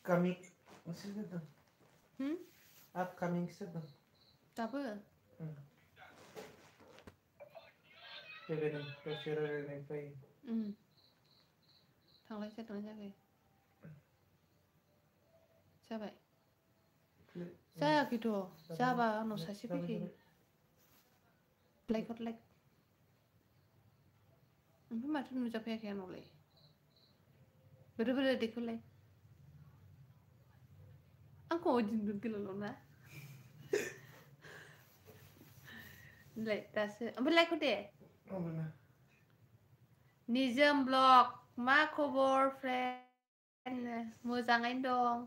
Coming season. Upcoming season. Dabu. February fai. थांलाय जागोन जाबाय जायाखैथ' जाबा आंनाव सासे फैखायो लाइक हरलाय ओमफ्राय माथो नुजाफैयाखै आंनावलाय बोरै बोरै देखौलाय आंखौ बिदिनो गोलावल' ना लाइक दासो ओमफ्राय लाइक हर दे निजोम ब्लग मा खबर फ्रेन्ड मोजाङैनो दं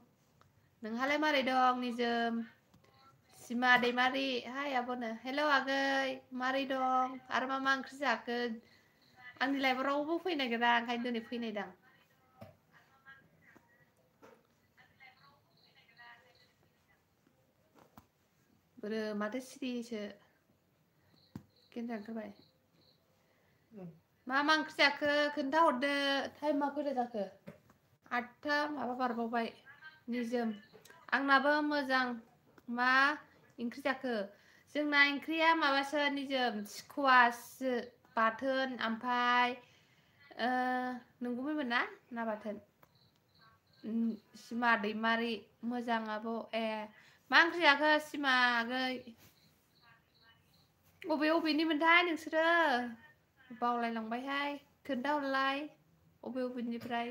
नोंहालाय मारै दं निजोम सिमा दैमारि हाय आब'नो हेलौ आगै मारै दं आरो मा ओंख्रि जाखो आंनि लाइफआव रावबो फैनो नागिरा ओंखायनो दिनै फैनायदां बोरो माथो सिरिसो गेन्द्रा ओंखारबाय मा ओंख्रि जाखो खोन्थाहरदो टाइमा खैथा जाखो 8टा माबा बारबावबाय निजोम आंनाबो मोजां मा ओंख्रि जाखो जोंना ओंख्रिया माबासो निजोम स्कुवाससो बाथोन ओमफ्राय नोंगुमैमोन ना बाथोन सिमा दैमारि मोजां आब' ए मा ओंख्रि जाखो सिमा आगै अबेनिमोनथाय नोंसोरो बावलायलांबायहाय खोन्थाहरलाय अबेनिफ्राय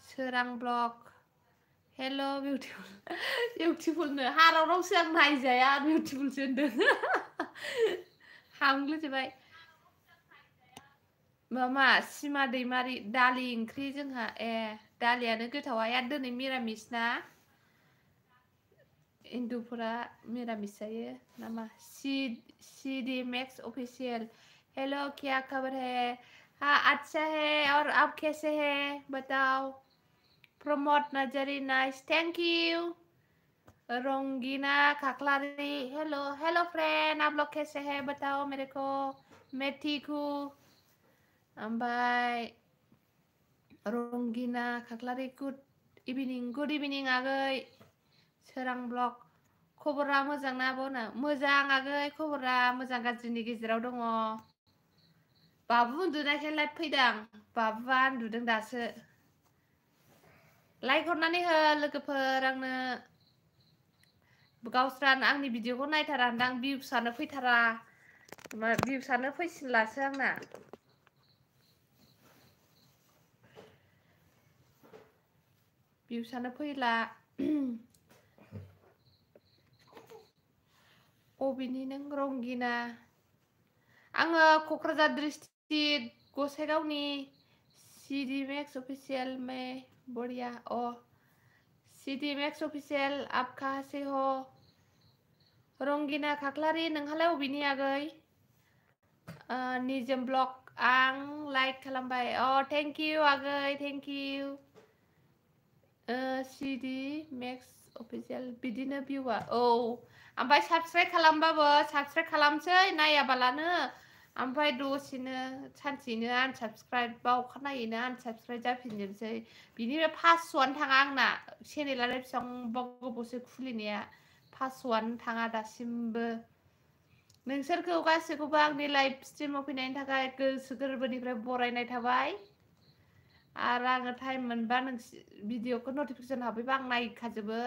सोरां ब्लग हेल' बिउटिफुलनो हारावसो आं नायजाया बिउटिफुलसो होनदों हामग्लिजोबबाय मामा सिमा दैमारि दालि ओंख्रि जोंहा ए दालियानो गोथावा आरो दिनै मिरामिस ना हिन्दुफोरा मिरामिस जायो नामा C D max official hello क्या खबर है हाँ अच्छा है और आप कैसे हैं बताओ Pramod Narzary nice thank you Rangina Khakhlary hello friend आप लोग कैसे हैं बताओ मेरे को मैं ठीक हूँ ओमफ्राय रंगीना खाखलारी गुड इभिनिं आगै सोरां ब्लग खबरा मोजां ना आब'नो मोजां आगै खबरा मोजां गाज्रिनि गेजेराव दङ बाबु उन्दुनायखाय लाइट फैदों बाबुआ उन्दुदों दासो लाइक हरनानै हो लोगोफोर आंनो गावस्रा आंनि भिडिअखौ नायथारादां भिउसानो फैथारा भिउसानो फैसिनलासो आंना भिउसानो फैला अबेनि नों रंगिना आङो क'क्राझार डिस्ट्रिक्ट गसाइगावनि सी.डी. मैक्स ऑफिशियल में बढ़िया सी.डी. मैक्स ऑफिशियल आप कहाँ से हो रंगिना खाख्लारि नोंहालाय अबेनि आगै निजोम ब्लग आं लाइक खालामबाय थेंक इउ आगै thank you CD. Max official बिदिनो भिउआ ओमफ्राय साबस्क्राइब खालामबाबो साबस्क्राइब खालामसै नायाबालानो ओमफ्राय दसेनो सानसेनो आनसाबस्क्राइब बा अखानायैनो आनसाबस्क्राइब जाफिनजोबसै बिनिफ्राय 500आनो थाङा आंना चेनेलानो बेसेबांबा गोबावसो खुलिनाया 500आनो थाङा दासिमबो नोंसोरखौ गासैखौबो आंनि लाइभ स्ट्रिमाव फैनायनि थाखाय गोसो गोरबोनिफ्राय बरायनाय थाबाय आरो आङो टाइम मोनबा भिडिअखौ नटिफिकेसन हाबैबा आं नायखाजोबो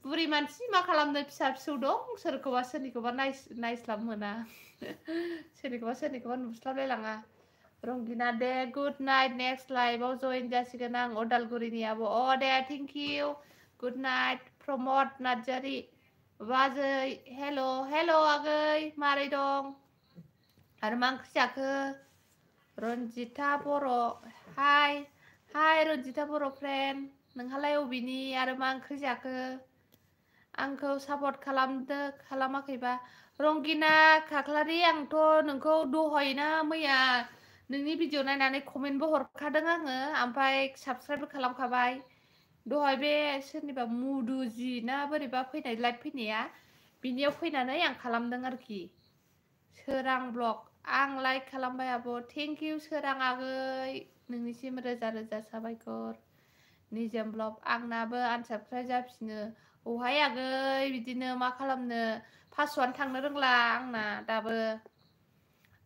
बुरि मानसि मा खालामनो फिसा फिसौ दं सोरनिखौबा नायस्लाब मोना सोरनिखौबा नुस्लाबलायलाङा रंगिना दे गुड नाइट नेक्स्ट लाइभआव जइन जासिगोन आं अदालगुरिनि आब' दे thank you good night Pramod Narzary बाजै हेल' आगै मारै दं आरो मा ओंख्रि जाखो रन्जिता बर' हाय रन्जिता बर' फ्रेन्ड नोंहालाय अबेनि आरो मा ओंख्रि जाखो आंखौ सापर्ट खालामदो खालामाखैबा रंगिना खाख्लारि आंथ' नोंखौ दहायना मैया नोंनि भिडिअ नायनानै कमेन्टबो हरखादों आङो ओमफ्राय साबस्क्राइबबो खालामखाबाय दहाय बे सोरनिबा मुदुजि ना बोरैबा फैनाय लाइभ फैनाया बिनियाव फैनानै आं खालामदों आरोखि सोरां ब्लग आं लाइक खालामबाय आब' थेंक इउ सोरां आगै नोंनिसिम रोजा रोजा साबायखर निजोम ब्लग आंनाबो आनसाबस्क्राइब जाफिनो अहाय आगै बिदिनो मा खालामनो पासवार्ड थांनो रोंला आंना दाबो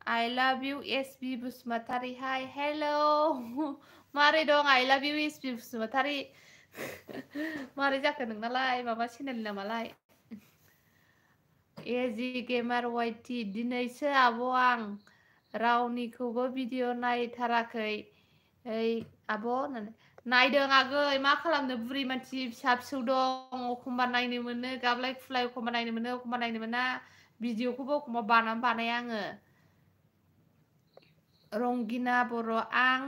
I love you SB Basumatary hi hello मारै दं I love you SB Basumatary मारै जाखो नोंनालाय माबा चेनेल नामालाय एजि गेमार वाइटि दिनैसो आब' आं रावनिखौबो भिडिअ नायथाराखै ओइ आब' नायदों आगै मा खालामनो बुरि मानसि फिसा फिसौ दं एखमबा नायनो मोनो गाबलाय खुलाय एखमबा नायनो मोनो एखमबा नायनो मोना भिडिअखौबो एखमबा बानाया आङो रंगिना बर' आं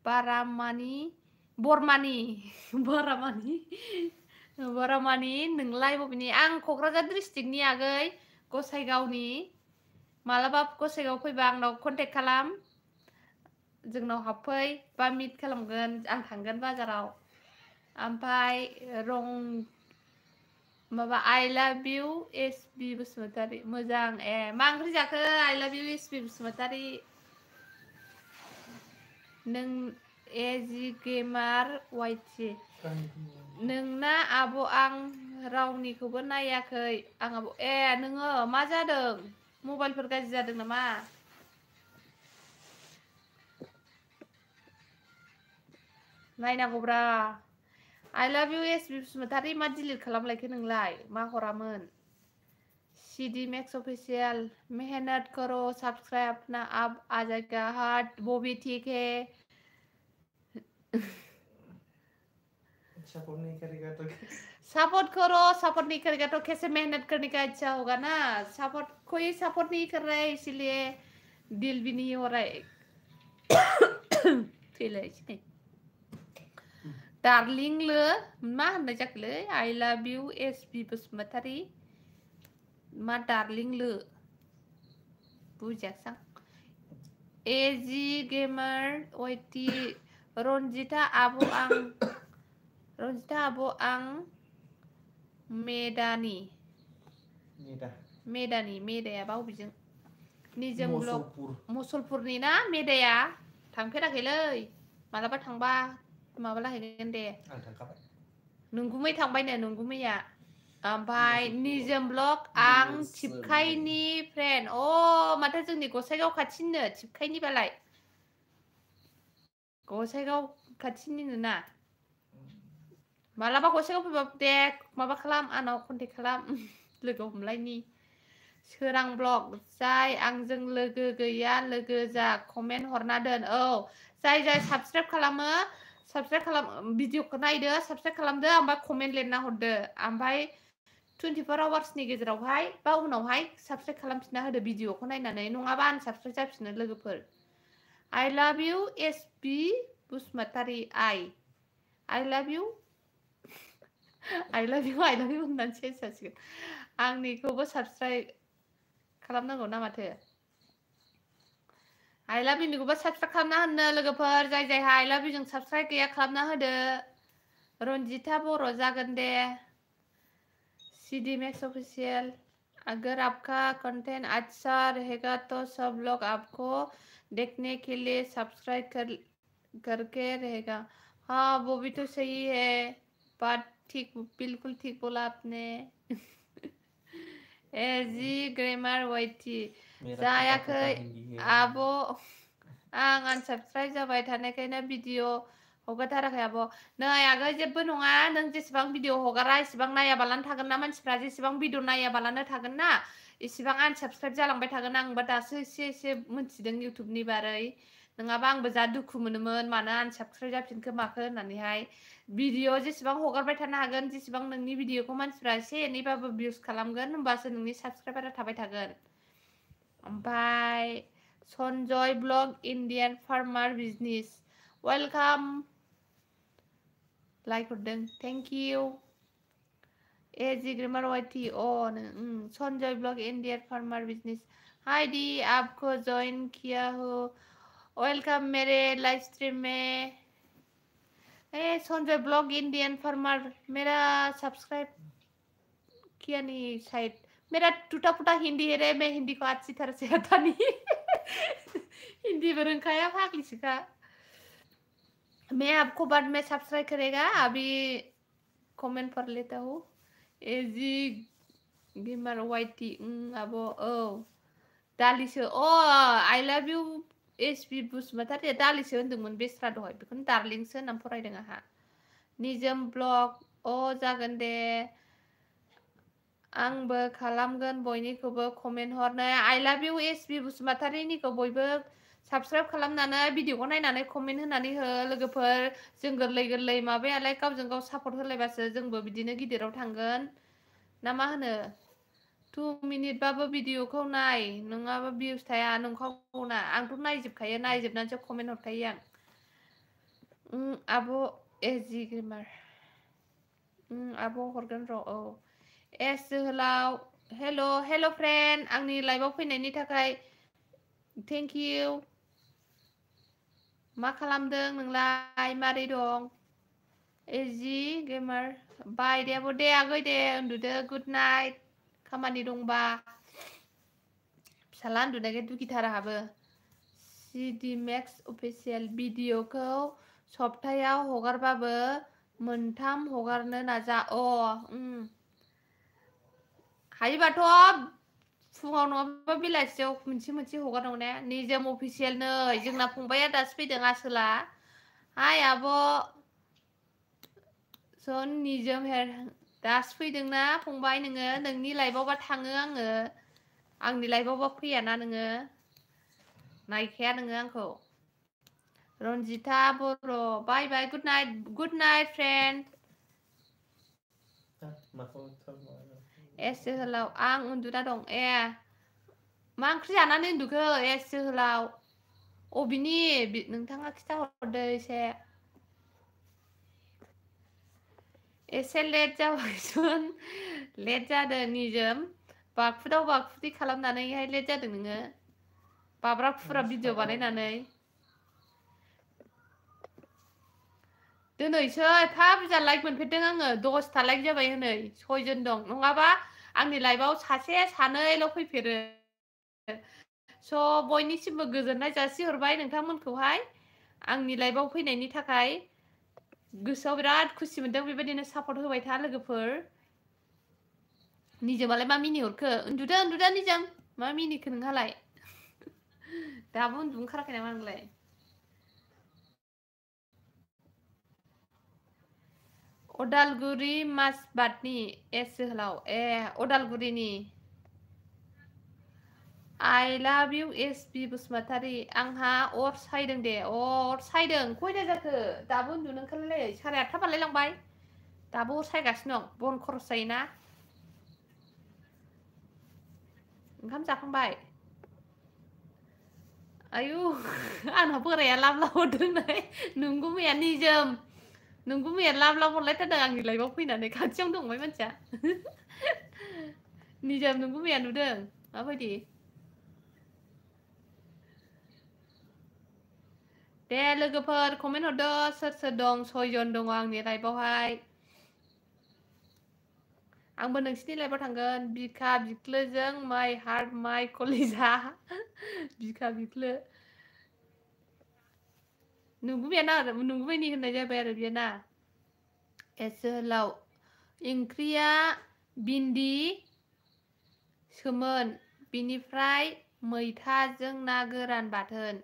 बरामानि नोंलाय बबेनि आं क'क्राझार डिस्ट्रिक्टनि आगै गसाइगावनि मालाबा गसाइगाव फैबा आंनाव कन्टेक्ट खालाम जोंनाव हाबफै बा मिट खालामगोन आं थांगोन बाजाराव ओमफ्राय माबा I love you SB Basumatary मोजां मा ओंख्रि जाखो I love you SB Basumatary नों एजि गेमार वाइटि नोंना आब' आं रावनिखौबो नायाखै आं आब' नोङो मा जादों मबाइलफोर गाज्रि जादों नामा नायनांगौब्रा I love you SB Basumatary मा डिलिट खालामलायखो नोंलाय मा हरामोन CD Max ऑफिशियल मेहनत करो सब्सक्राइब अपना अब आ जाएगा हार्ट वो भी ठीक है सपोर्ट नहीं करेगा तो सपोर्ट नहीं करेगा तो कैसे मेहनत करने का इच्छा होगा ना कोई सपोर्ट नहीं कर रहा है इसीलिए दिल भी नहीं हो रहा है डार्लिंग लो मा होननाय जाखोलै I love you SB Basumatary मा डार्लिंग लो बुजियासां एजि गेमार वाइटि रनजिता आब' आं मेदाया बावबिजों निजोम ब्लग मुसलपुरनि ना मेदाया थांफेराखैलै मालाबा थांबा माबालाहैगोन दे आं थांखाबाय नोंगुमै थांबायनो नोंगुमैया ओमफ्राय निजोम ब्लग आं थिपखाइनि फ्रेन्ड माथो जोंनि गसाइगाव खाथिनिनो थिपखाइनि बालाय गसाइगाव खाथिनिनो ना मालाबा गसाइगाव फैबा दे माबा खालाम आंनाव कन्टेक्ट खालाम लोगो हमलायनि सोरां ब्लग जाय आंजों लोगो गैया लोगो जा कमेन्ट हरना दोन जाय साबस्क्राइब खालामो भिडिअखौ नायदो साबस्क्राइब खालामदो ओमफ्राय कमेन्ट लिरना हरदो ओमफ्राय 24 आवार्सनि गेजेरावहाय बा उनावहाय साबस्क्राइब खालामफिनना होदो भिडिअखौ नायनानै नङाबा आनसाबस्क्राइब जाफिनो लोगोफोर I love you SB Basumatary I love you होननानै चेन्ज जासिगोन आंनिखौबो साबस्क्राइब खालामनांगौ ना माथो I love you निखौबो साबस्क्राइब खालामना होनो लोगोफोर जायहा I love you जों साबस्क्राइब गैया खालामना होदो रनजिता बर' जागोन दे CD Max ऑफिशियल अगर आपका कंटेंट अच्छा रहेगा तो सब लोग आपको देखने के लिए सब्सक्राइब करके रहेगा हाँ वो भी तो सही है बात ठीक बिल्कुल ठीक बोला आपने एजि ग्रेमार वाइटि जायाखै आब' आं आनसाबस्क्राइब जाबाय थानायखायनो भिडिअ हगारथाराखै आब' नै आगै जेबो नङा नों जेसेबां भिडिअ हगारा एसेबां नायाबालानो थागोन ना मानसिफ्रा जेसेबां भिडिअ नायाबालानो थागोन ना एसेबां आनसाबस्क्राइब जालांबाय थागोन आंबो दासो एसे मोनथिदों इउटुबनि बारै नङाबा आंबो जा दुखु मोनोमोन मानो आनसाबस्क्राइब जाफिनखो माखो होननानैहाय भिडिअ जेसेबां हगारबाय थानो हागोन जेसेबां नोंनि भिडिअखौ मानसिफ्रा एसे एनैबाबो भिउस खालामगोन होमबासो नोंनि साबस्क्राइबारा थाबाय थागोन ओमफ्राय Sanjay blog Indian farmer business welcome like हरदों thank you AG gamer YT Sanjay blog Indian farmer business hi दी आपको ज्वाइन किया हो वेलकम मेरे लाइव स्ट्रीम में संजय ब्लॉग इंडियन फार्मर मेरा सब्सक्राइब किया नहीं शायद मेरा टूटा फूटा हिंदी है रे मैं हिंदी को अच्छी तरह से आता नहीं हिंदी बरंखाया फाग्लिसोखा मैं आपको बाद में सब्सक्राइब करेगा अभी कमेंट पर लेता हूँ एजी गेमर वाइटी आबो दालिसो I love you SB Basumatary दालिसो होनदोंमोन बेस्रा दहाय बेखौनो दार्लिंसो होननानै फरायदों आंहा निजोम ब्लग जागोन दे आंबो खालामगोन बयनिखौबो कमेन्ट हरनो आई लाभ इउ एसबी बसुमतारीनिखौ बयबो साबस्क्राइब खालामनानै भिडिअखौ नायनानै कमेन्ट होनानै हो लोगोफोर जों गोरलै गोरलै माबायालाय गावजों गाव सापर्ट होलायबासो जोंबो बिदिनो गिदिराव थांगोन ना मा होनो 2 मिनिटबाबो भिडिअखौ नाय नङाबा भिउस थाया नंखागौना आंथ' नायजोबखायो नायजोबनानैसो कमेन्ट हरखायो आं आब' एजि गेमार आब' हरगोन र' एस जोहोलाव हेल' फ्रेन्ड आंनि लाइभआव फैनायनि थाखाय थेंक इउ मा खालामदों नोंलाय मारै दं एजि गेमार बाय दे आब' दे आगै दे उन्दुदो गुड नाइट खामानि दंबा फिसाला उन्दुनायखाय दुखिथार आहाबो सिडि मेक्स अफिसियेल भिडिअखौ सप्तायाव हगारबाबो मोनथाम हगारनो नाजा हायोबाथ' फुङाव नङाबा बेलासियाव मोनसे हगारनांगौ ने निजोम अफिसियेल नै जोंना फंबाया दासो फैदों आसोला हाय आब' सन निजोम हेर दासो फैदोंना फंबाय नोङो नोंनि लाइभआवबा थाङो आङो आंनि लाइभआवबा फैयाना नोङो नायखाया नोङो आंखौ रन्जिता बर' बाय बाय गुड नाइट फ्रेन्ड एस जोहोलाव आं उन्दुना दं मा ओंख्रि जानानै उन्दुखो एस जोहोलाव अबिनि नोंथाङा खिथाहरदो एसे लेट जाबायसन लेट जादों निजोम बागफुदाव बागफुदि खालामनानैहाय लेट जादों नोङो बाब्रा फुरा भिडिअ बानायनानै दिनैसो एफा बुरजा लाइक मोनफेरदों आङो 10टा लाइक जाबाय हनै 6 जन दं नङाबा आंनि लाइभआव सासे सानैल' फैफेरो स' बयनिसिमबो गोजोननाय जासिहरबाय नोंथांमोनखौहाय आंनि लाइभआव फैनायनि थाखाय गोसोआव बिराद खुसि मोनदों बेबायदिनो सापर्ट होबाय था लोगोफोर निजोमालाय मा मिनिहरखो उन्दुदो निजोम मा मिनिखो नोंहालाय दाबो उन्दुनो ओंखाराखै नामा नोंलाय अदालगुरि मासबादनि एस जोहोलाव अदालगुरिनि आई लाभ इउ एसबी बसुमतारी आंहा अर सायदों दे अर सायदों खयथा जाखो दाबो उन्दुनो ओंखारलाय 8:30 बारलायलांबाय दाबो अर सायगासिनो दं बन खरस जायोना ओंखाम जाखांबाय आयु आंना बोराया लाब हरदों नोंगौ मैया निजोम नोंगौ मैया लाब हरलायथारदों आंनि लाइभआव फैनानै खाथियावनो दंबाय मानसिया निजोम नोंगौ मैया नुदों माबायदि दे लोगोफोर कमेन्ट हरदो सोर दं 6 जन दङ आंनि लाइभआवहाय आंबो नोंसिनि लाइभआव थांगोन बिखा बिख्लोजों माइ हार्ट माइ कलिजा बिखा बिख्लो नंगुबैनि होननाय जाबाय आरो बियो ना जोहोलाव ओंख्रिया भिन्दि सोमोन बिनिफ्राय मैथाजों ना गोरान बाथोन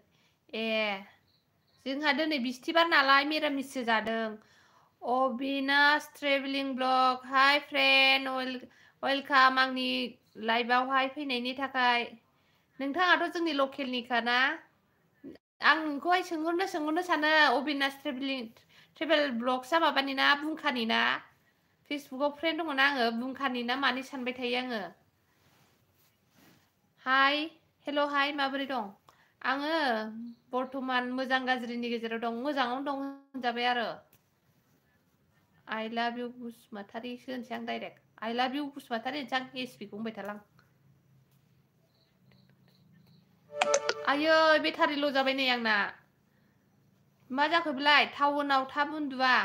जोंहा दिनै बिस्थिबार नालाय मिरामिससो जादों अबिनाश ट्रेभेलिं ब्लग हाय फ्रेन्ड वेलकाम आंनि लाइभआवहाय फैनायनि थाखाय नोंथाङाथ' जोंनि लकेलनिखा ना आं नोंखौहाय सोंहरनो सानो अबिनाश ट्रेभेल ब्लगसा माबानि ना बुंखानि ना फेसबुकआव फ्रेन्ड दङ ना आङो बुंखानि ना मानि सानबाय थायो आङो हाय हेल' हाय माबोरै दं आङो बर्थमान मोजां गाज्रिनि गेजेराव दं मोजाङावनो दं होनजाबाय आरो आई लाभ इउ बसुमतारीसो होनसै आं डाइरेक्ट आई लाभ इउ बसुमतारी होनसै आं एसपिखौ बुंबाय थाला आयै बेटारि ल' जाबाय नै आंना मा जाखो बेलाय टाउनाव थाब उन्दुआ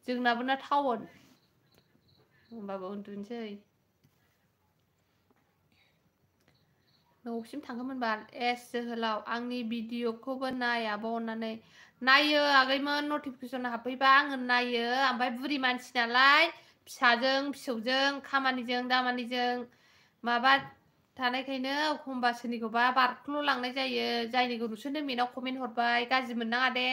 जोंनाबो ना टाउन होमबाबो उन्दुनोसै न'सिम थांगोमोनबा एस जोहोलाव आंनि भिडिअखौबो नाय आब' अननानै नायो आगैमोन नटिफिकेसन हाबफैबा आङो नायो ओमफ्राय बुरि मानसि नालाय फिसाजों फिसौजों खामानिजों दामानिजों माबा थानायखायनो एखमबा सोरनिखौबा बारख्ल'लांनाय जायो जायनिखौ नुसनदों बेनाव कमेन्ट हरबाय गाज्रि मोननाङा दे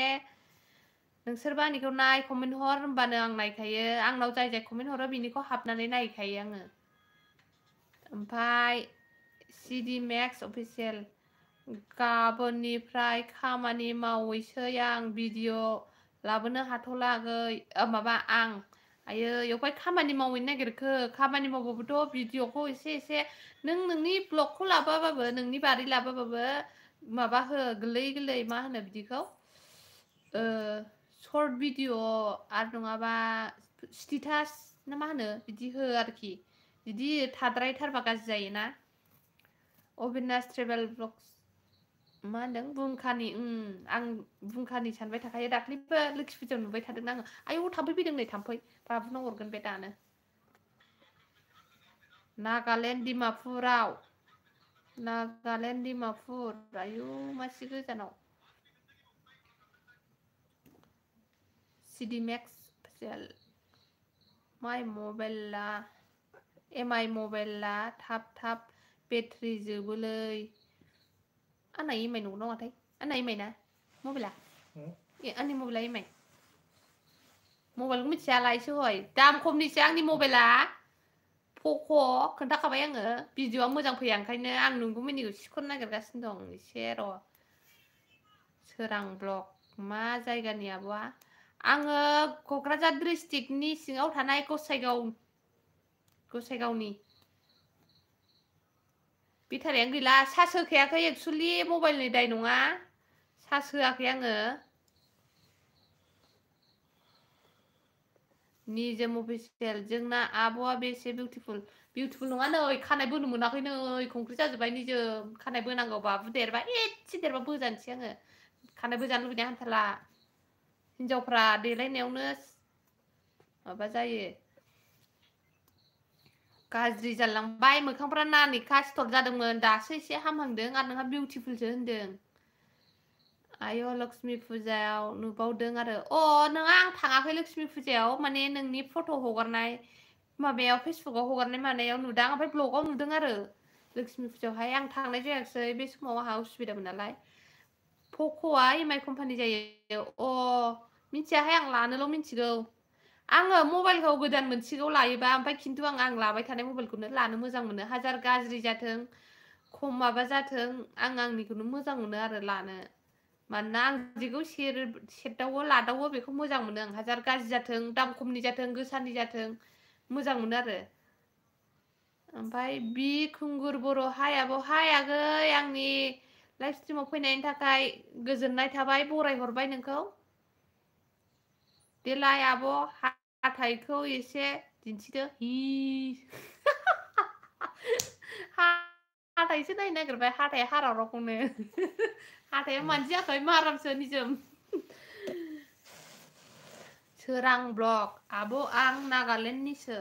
नोंसोरबा आंनिखौ नाय कमेन्ट हर होनबानो आं नायखायो आंनाव जाय जाय कमेन्ट हरो बिनिखौ हाबनानै नायखायो आङो ओमफ्राय सिडि मेक्स अफिसियेल गाबोननिफ्राय खामानि मावैसै आं भिडिअ लाबोनो हाथ'ला आगै माबा आं आयो बेवहाय खामानि मावहैनो नागिरखो खामानि मावबाबोथ' भिडिअखौ एसे नों नोंनि ब्लगखौ लाबोबाबो नोंनि बारि लाबोबाबो माबा हो गोरलै मा होनो बिदिखौ सर्ट भिडिअ आरो नङाबा स्टेटास ना मा होनो बिदि हो आरोखि बिदि थाद्रायथारबा गाज्रि जायोना अबिनाश ट्रेभेल ब्लग्स मा होनदों बुंखानि आं बुंखानि सानबाय थाखायो दाख्लैबो लोखि फुजायाव नुबाय थादों आङो आयौ थाम्फै फैदों नै थाम्फै बाबुनाव हरगोन बे दानो नागालेण्ड डिमापुर आयौ मासि गोजानाव सिडि मेक्स एमआई मबाइला थाब बेटारि जोबोलै आंना एमआई नंगौ नामाथाय आंना एमआई ना मबाइला आंनि मबाइला एमआई मबाइलखौ मिथिया लायसो हय दाम खमनिसो आंनि मबाइला पक' खोन्थाखाबाय आङो भिडिअआ मोजां फैया ओंखायनो आं नंगौमोननिखौ सिख'नो नागिरगासिनो दं एसे र' सोरां ब्लग मा जायगानि आब'आ आङो क'क्राझार डिस्ट्रिक्टनि सिङाव थानाय गसाइगावनि बेटारियानो गैला चार्ज होखायाखै एक्सुवेलि मबाइलनि दाय नङा चार्ज होआखै आङो निजोम अफिसियेल जोंना आब'आ बेसे बिउटिफुल नङा नै खानाय बोनो मोनाखै नै कंक्रिट जाजोब्बाय निजोम खानाय बोनांगौ बाबु देरबा एसे देरबा बोजानोसै आङो खानाय बोजानो लुबैनाया हामथारला हिनजावफ्रा देलायनायावनो माबा जायो गाज्रि जालांबाय मोखांफ्रा नानेखा सिथर जादोंमोन दासो एसे हामहांदों आरो नोंहा बिउटिफुलसो होनदों आयौ लक्ष्मी फुजायाव नुबावदों आरो नोङा आं थाङाखै लक्ष्मी फुजायाव माने नोंनि फट' हगारनाय माबायाव फेसबुकाव हगारनाय मानायाव नुदों ओमफ्राय ब्लगाव नुदों आरो लक्ष्मी फुजायावहाय आं थांनाय जायासै बे समाव आंहा उसुबिदामोन नालाय पक'आ एमआई कम्पानि जायो मिथियाहाय आं लानोल' मिथिगौ आङो मबाइलखौ गोदान मोनसेखौ लायोबा ओमफ्राय खिन्थु आं लाबाय थानाय मबाइलखौनो लानो मोजां मोनो हाजार गाज्रि जाथों खम माबा जाथों आं आंनिखौनो मोजां मोनो आरो लानो मानोना आं जेखौ सेरदावो लादावो बेखौ मोजां मोनो आं हाजार गाज्रि जाथों दाम खमनि जाथों गोसानि जाथों मोजां मोनो आरो ओमफ्राय बि खुंगुर बर' हाय आब' हाय आगै आंनि लाइभ स्ट्रिमाव फैनायनि थाखाय गोजोननाय थाबाय बरायहरबाय नोंखौ देलाय आब' हाथाइखौ एसे दिन्थिदो हाथाइसो नायनो नागिरबाय हाथाइया हारावरावखौनो हाथाइया मानो जायाखै मारामसो निजोम सोरां ब्लग आब' आं नागालेण्डनिसो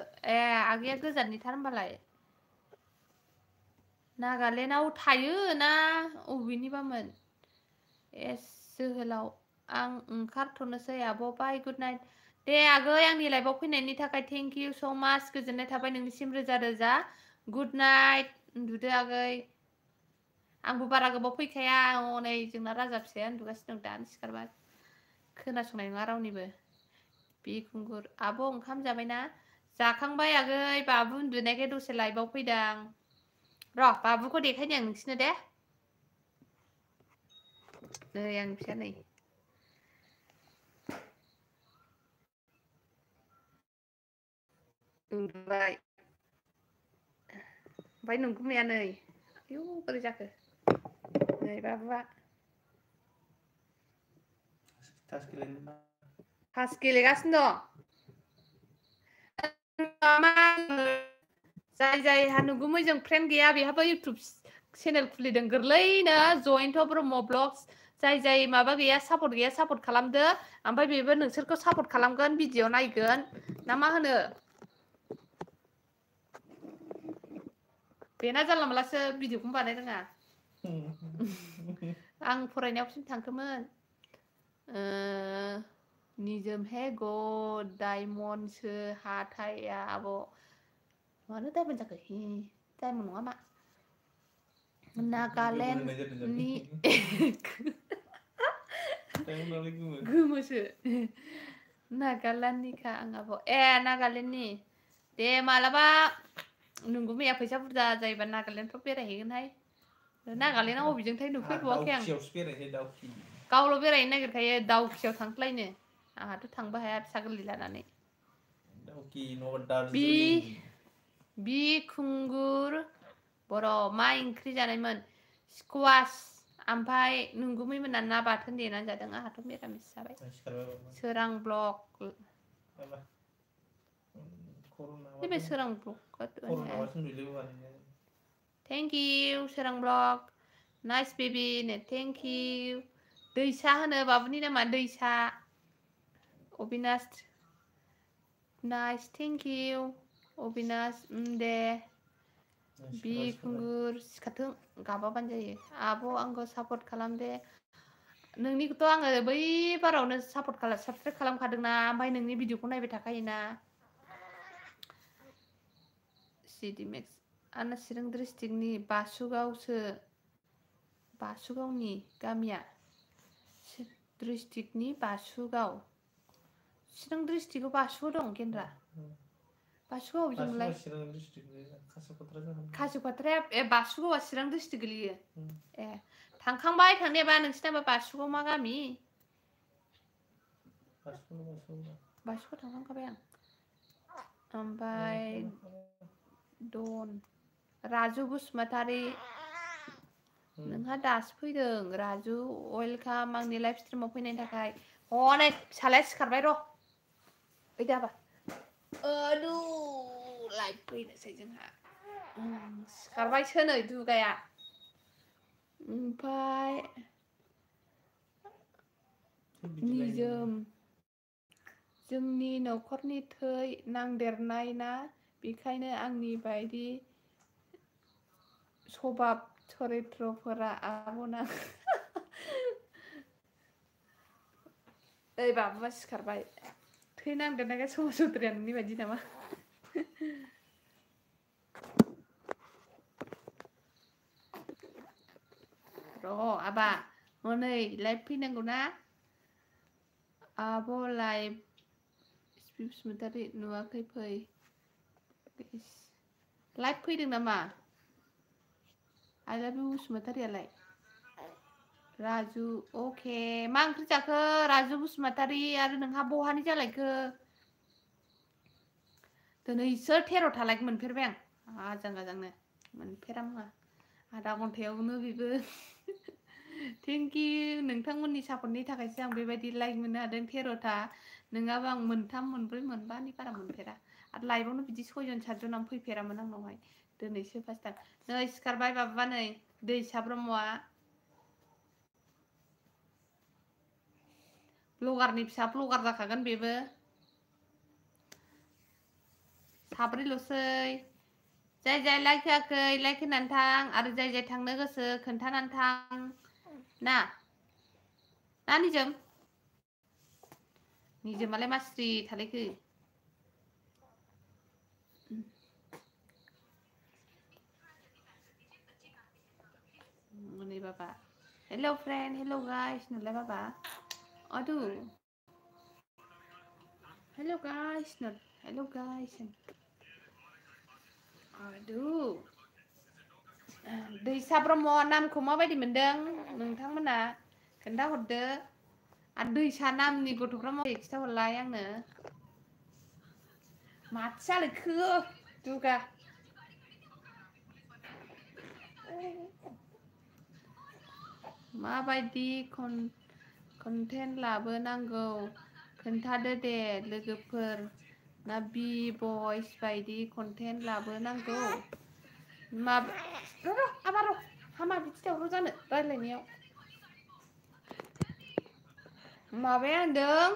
आगैया गोजाननिथार होनबालाय नागालेण्डआव थायो ना अबेनिबामोन एस जोहोलाव आं ओंखारथ'नोसै आब' बाय गुड नाइट दे आगै आंनि लाइभआव फैनायनि थाखाय थेंक इउ स' माच गोजोननाय थाबाय नोंनिसिम रोजा रोजा गुड नाइट उन्दुदो आगै आंबो बारा गोबाव फैखाया नै जोंना राजा फिसाया उन्दुगासिनो दं दानो सिखारबाय खोनासंनाय नङा रावनिबो बि खुंगुर आब' ओंखाम जाबायना जाखांबाय आगै बाबु उन्दुनायखाय दसे लाइभआव फैदां र' बाबुखौ देखायनि आं नोंसिनो दे नै आंनि फिसाया नै उन्दुबाय ओमफ्राय नोंगुमैया नै आयौ बोरै जाखो नै बाबुआ तास गेलेगासिनो दं जाय जायहा नुगुमैजों फ्रेन्ड गैया बेहाबो इउटुब चेनेल खुलिदों गोरलैनो जयन्त ब्रह्म ब्लग्स जाय जाय माबा गैया सापर्ट गैया सापर्ट खालामदो ओमफ्राय बेबो नोंसोरखौ सापर्ट खालामगोन भिडिअ नायगोन ना मा होनो बेना जानला मोनलासो भिडिअखौनो बानायनो रोङा आं फरायनायावसिम थांखोमोन निजोम हेग' डायमन्डसो हाथाया आब' मानो डायमन्ड जाखो डायमन्ड नङा मा नागालेण्डनि गोमोसो नागालेण्डनिखा आं आब' नागालेण्डनि दे मालाबा नोंगौ मैया फैसा बुरजा जायोबा नागालेण्डफ्राव बेरायहैगोनहाय नागालेण्डआव अबेजों थायो नुफेरबावाखै आं गावल' बेरायनो नागिरखायो दाउखियाव थांख्लायनो आंहाथ' थांबो हाया फिसा गोरलै लानानै बि खुंगुर बर' मा ओंख्रि जानायमोन स्कुवास ओमफ्राय नोंगुमैमोना ना बाथोन देनानै जादों आंहाथ' मिरामिस जाबाय सोरां ब्लग बे Sorang blog thank you Sorang blog nice baby ने थेंक इउ दैसा होनो बाबुनि नामा दैसा Abinash nice thank you Abinash दे बि खुंगुर सिखारथों गाबाबानो जायो आब' आंखौ सापर्ट खालाम दे नोंनिखौथ' आङो बै बारावनो साबसक्राइब खालामखादोंना ओमफ्राय नोंनि भिडिअखौ नायबाय थाखायोना सिडि मेक्स आंना चिरां डिस्ट्रिक्टनि बासुगावनि गामिया डिस्ट्रिक्टनि बासुगाव चिरां डिस्ट्रिक्टआव बासुगाव दं केन्द्रा बासुगाव अबेजोंलाय खासिख'त्राया बासुगावआ चिरां डिस्ट्रिक्ट गोलैयो थांखांबाय थांनायाबा नोंसिनाबा बासुगाव मा गामि बासुगाव थांखांखाबाय आं ओमफ्राय दन राजु बसुमतारी नोंहा दासो फैदों राजु वेलकाम आंनि लाइभ स्ट्रिमाव फैनायनि थाखाय हनै फिसालाया सिखारबाय र' फैदाबा लाइभ फैनोसै जोंहा सिखारबायसो नै दुगाया ओमफ्राय निजोम जोंनि न'खरनि थै नांदेरनाय ना बेखायनो आंनि बायदि सभाब चरित्रफोरा आब'ना ओइ बाबुआ सिखारबाय थै नांदेरनायखाय सभाब चौधुरिया नोंनि बायदि नामा र' आबा हनै लाइभ फैनांगौ ना आब' लाइभ बसुमतारी नुवाखै फै लाइभ फैदों नामा आइ लाभ इउ बसुमतारीयालाय राजु अके मा ओंख्रि जाखो राजु बसुमतारी आरो नोंहा बहानि जालायखो दिनैसो 13था लाइक मोनफेरबाय आं आजां गाजांनो मोनफेरामोन आधा घन्टायावनो बेबो थेंक इउ नोंथांमोननि सापर्टनि थाखायसो आं बेबायदि लाइक मोननो हादों 13था नङाबा आं मोनथाम मोनब्रै मोनबानि बारा मोनफेरा आरो लाइभआवनो बिदि 6 जन 7 जन फैफेरामोन आंनावहाय दिनैसो फार्स्ट टाइम नै सिखारबाय बाबा नै दैसा ब्रह्मआ ब्लगारनि फिसा ब्लगार जाखागोन बेबो साब्रैल'सै जाय लाइक होआखै लाइक होनानै थां आरो जाय थांनो गोसो खोन्थानानै थां ना निजोमालाय मा स्रि थालायखो नै बाबा हेल' फ्रेन्ड हेल' गाइस नोंलाय बाबा अदु हेल' गाइस अदु दैसा ब्रह्म नामखौ माबायदि मोनदों नोंथांमोना खोन्थाहरदो आरो दैसा नामनि गथ'फ्रा माबायदि खिथाहरलाय आंनो माथो जालायखो दुगा माबायदि कन्टेन्ट लाबोनांगौ खोन्थादो दे लोगोफोर ना बि बयस बायदि कन्टेन्ट लाबोनांगौ आबार हामा बिदि दावराव जानो रायज्लायनायाव माबाया होनदों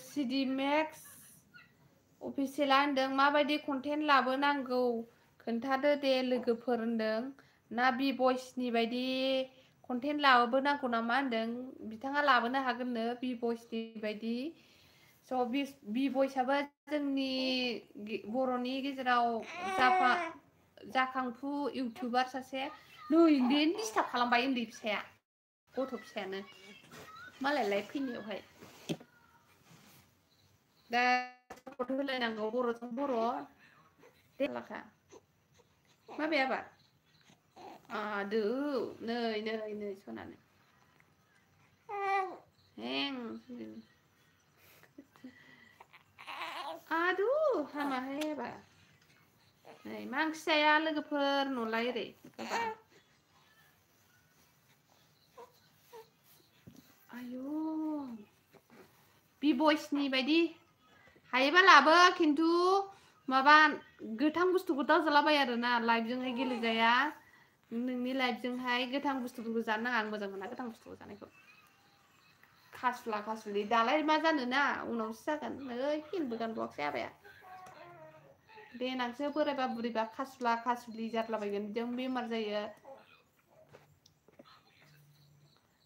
सिडि मेक्स अफिसियेला होनदों माबायदि कन्टेन्ट लाबोनांगौ खोन्थादो दे लोगोफोर होनदों ना बि बयसनि बायदि कन्टेन्ट लाबोनांगौ नामा होनदों बिथाङा लाबोनो हागोननो बि भइसनि बायदि स' बि भइसआबो जोंनि बर'नि गेजेराव जाखांफु इउटुबार सासे नै बेनो डिस्टार्ब खालामबाय उन्दै फिसाया गथ' फिसायानो मालायलाय फैनायावहाय दा सपर्ट होलायनांगौ बर'जों बर' देलाखा माबे आबा आदौ नै सनानो हें आदौ हामाहाय आबा नै मा ओंख्रि जाया लोगोफोर न'लाय ओरै आयु बि भइसनि बायदि हायोबा लाबो खिन्थु माबा गोथां बुस्थुखौ दाजालाबाय आरोना लाइभजोंहाय गेलेजाया नोंनि लाइफजोंहाय गोथां बुस्थुफोरखौ जानो नाङा आं मोजां मोना गोथां बुस्थुखौ जानायखौ खासुला खासुलि दालाय मा जानो ना उनावसो जागोन नै फिल्मबो गानबावाखै आबाया देनांसो बोरायबा बुरैबा खासुला खासुलि जादलाबायगोन बिदियावनो बेमार जायो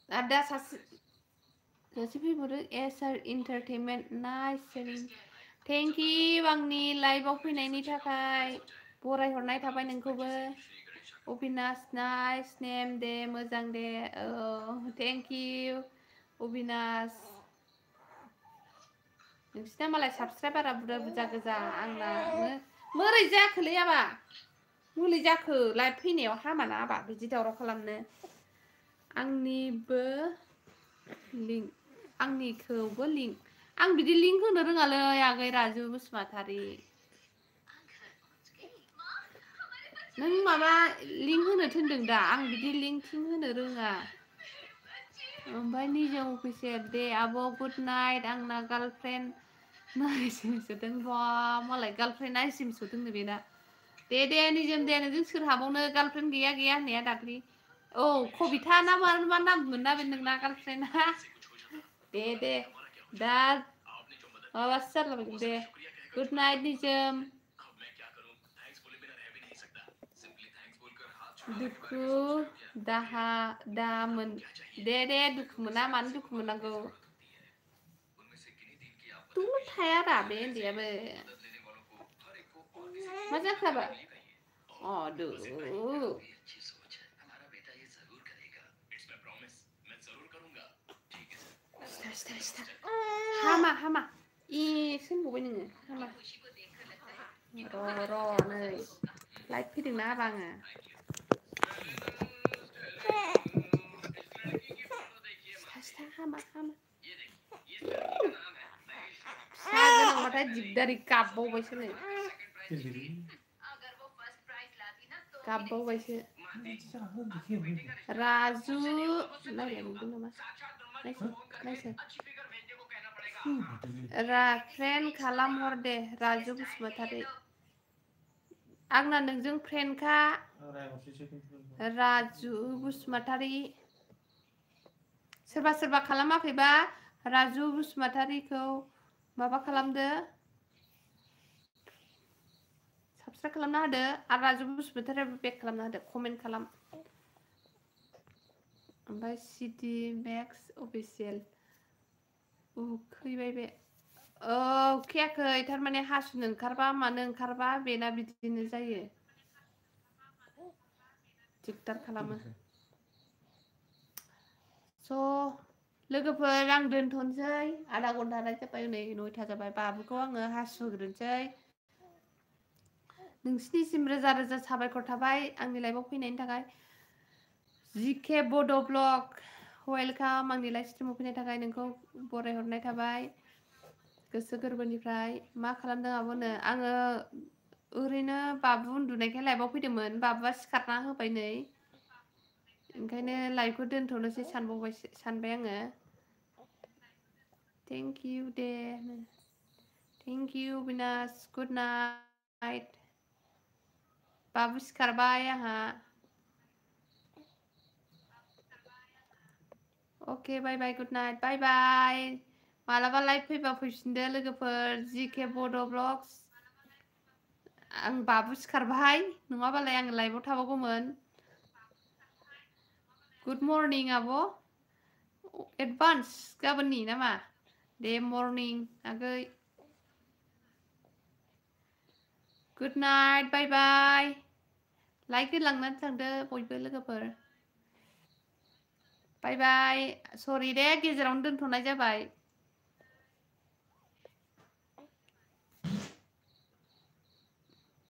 आरो दा सासे फैबावदो एसार इन्टारटेनमेन्ट नाइस थेंक इउ आंनि लाइभआव फैनायनि थाखाय बरायहरनाय थाबाय नोंखौबो अबिनास नाइस नेम दे मोजां दे औ थेंक इउ अबिनास नोंसिना मालाय साबसक्राइबारा बुरजा गोजा आंना मोरै जाखोलै आबा मुलि जाखो लाइभ फैनायाव हामाना आबा बिदि दावराव खालामनो आंनिखौबो लिंक आं बिदि लिंक होनो रोङालै आगै राजु बसुमतारी नों माबा लिंक होनो थिनदों दा आं बिदि लिंक होनो रोङा ओमफ्राय निजोम अफिसियेल दे आब' गुड नाइट आंना गार्लफ्रेन्ड नाइसिम सोदों बा मालाय गार्लफ्रेन्ड नाइसिम सोदोंनो बेना दे निजोम दे नोंजों सोर हाबावनो गार्लफ्रेन्ड गैया होननाया दाख्लि औ कबिथा ना मा नाम मोनना बे नोंना गार्लफ्रेन्डआ दे दा माबासो जालाबायगोन दे गुड नाइट निजोम दुखु दाहा दामोन दे दुखु मोना मानो दुखु मोननांगौ दलद थाया रा बे उन्दैयाबो मा जाखो आबा अदु हामा सोंबावबाय नोङो हामा र' नै लाइभ फैदोंना आबा आङो हामा फिसा गोनांबाथाय दिगदारि गाबबावबायसो नै गाबबावबायसो राजु नायलाय नुदों नामा फ्रेन्ड खालामहर दे राजु बसुमतारी आंना नोंजों फ्रेन्डखा राजु बसुमतारी सोरबा खालामाखैबा राजु बसुमतारीखौ माबा खालामदो साबसक्राइब खालामना होदो आरो राजु बसुमतारीयाबो बेक खालामना होदो कमेन्ट खालाम ओमफ्राय सिटि मेक्स अफिसियेल उखैबाय बे औ उखैयाखै थारमाने हासुनो ओंखारबा मानो ओंखारबा बेना बिदिनो जायो दिगदार खालामो स' लोगोफोर आं दोनथ'नोसै आधा घन्टा जाबाय नै 9टा जाबाय बाबुखौ आङो हासुहोग्रोनोसै नोंसिनिसिम रोजा साबायखर थाबाय आंनि लाइभआव फैनायनि थाखाय जिके बड' ब्लग वेलकाम आंनि लाइभ स्ट्रिमाव फैनायनि थाखाय नोंखौ बरायहरनाय थाबाय गोसो गोरबोनिफ्राय मा खालामदों आब'नो आङो ओरैनो बाबु उन्दुनायखाय लाइभआव फैदोंमोन बाबुआ सिखारना होबाय नै ओंखायनो लाइभखौ दोनथ'नोसै सानबाय आङो थेंक इउ दे thank you Binash good night बाबु सिखारबाय आंहा अके बाय गुड नाइट बाय मालाबा लाइभ फैबा फैफिनदो लोगोफोर जिके बड' ब्लग्स आं बाबु सिखारबाय नङाबालाय आं लाइभआव थाबावगौमोन Good morning आब' Advance गाबोननि नामा दे morning आगै Good night bye bye like होलांनानै थांदो बयबो लोगोफोर Bye bye sorry दे गेजेरावनो दोनथ'नाय जाबाय